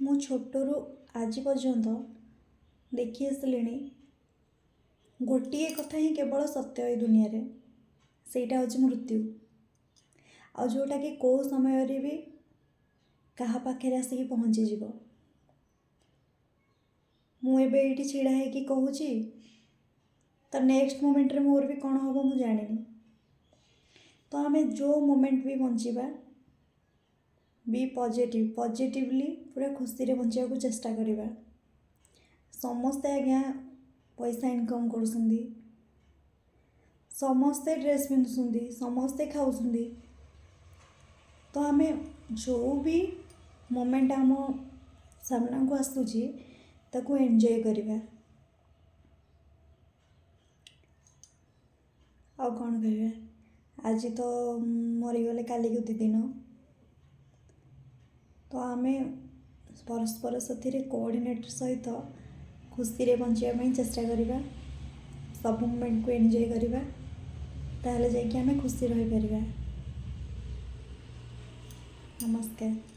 ମୁଁ ଛୋଟରୁ ଆଜି ପର୍ଯ୍ୟନ୍ତ ଦେଖି ଆସିଲିଣି, ଗୋଟିଏ କଥା ହିଁ କେବଳ ସତ୍ୟ ଏଇ ଦୁନିଆରେ, ସେଇଟା ହେଉଛି ମୃତ୍ୟୁ। ଆଉ ଯେଉଁଟାକି କେଉଁ ସମୟରେ ବି କାହା ପାଖରେ ଆସିକି ପହଞ୍ଚିଯିବ। ମୁଁ ଏବେ ଏଇଠି ଛିଡ଼ା ହେଇକି କହୁଛି, ତ ନେକ୍ସଟ ମୋମେଣ୍ଟରେ ମୋର ବି କ'ଣ ହେବ ମୁଁ ଜାଣିନି। ତ ଆମେ ଯେଉଁ ମୋମେଣ୍ଟ ବି ବଞ୍ଚିବା, ବି ପଜିଟିଭ୍, ପଜିଟିଭଲି ପୁରା ଖୁସିରେ ବଞ୍ଚିବାକୁ ଚେଷ୍ଟା କରିବା। ସମସ୍ତେ ଆଜ୍ଞା ପଇସା ଇନକମ୍ କରୁଛନ୍ତି, ସମସ୍ତେ ଡ୍ରେସ୍ ପିନ୍ଧୁଛନ୍ତି, ସମସ୍ତେ ଖାଉଛନ୍ତି। ତ ଆମେ ଯେଉଁ ବି ମୋମେଣ୍ଟ ଆମ ସାମ୍ନାକୁ ଆସୁଛି, ତାକୁ ଏନ୍ଜୟ କରିବା। ଆଉ କ'ଣ କହିବା? ଆଜି ତ ମରିଗଲେ କାଲିକୁ 2 ଦିନ। ତ ଆମେ ପରସ୍ପର ସାଥିରେ କୋଅର୍ଡ଼ିନେଟ୍ ସହିତ ଖୁସିରେ ବଞ୍ଚିବା ପାଇଁ ଚେଷ୍ଟା କରିବା, ସବୁ ମୋମେଣ୍ଟକୁ ଏନ୍ଜୟ କରିବା, ତାହେଲେ ଯାଇକି ଆମେ ଖୁସି ରହିପାରିବା। ନମସ୍କାର।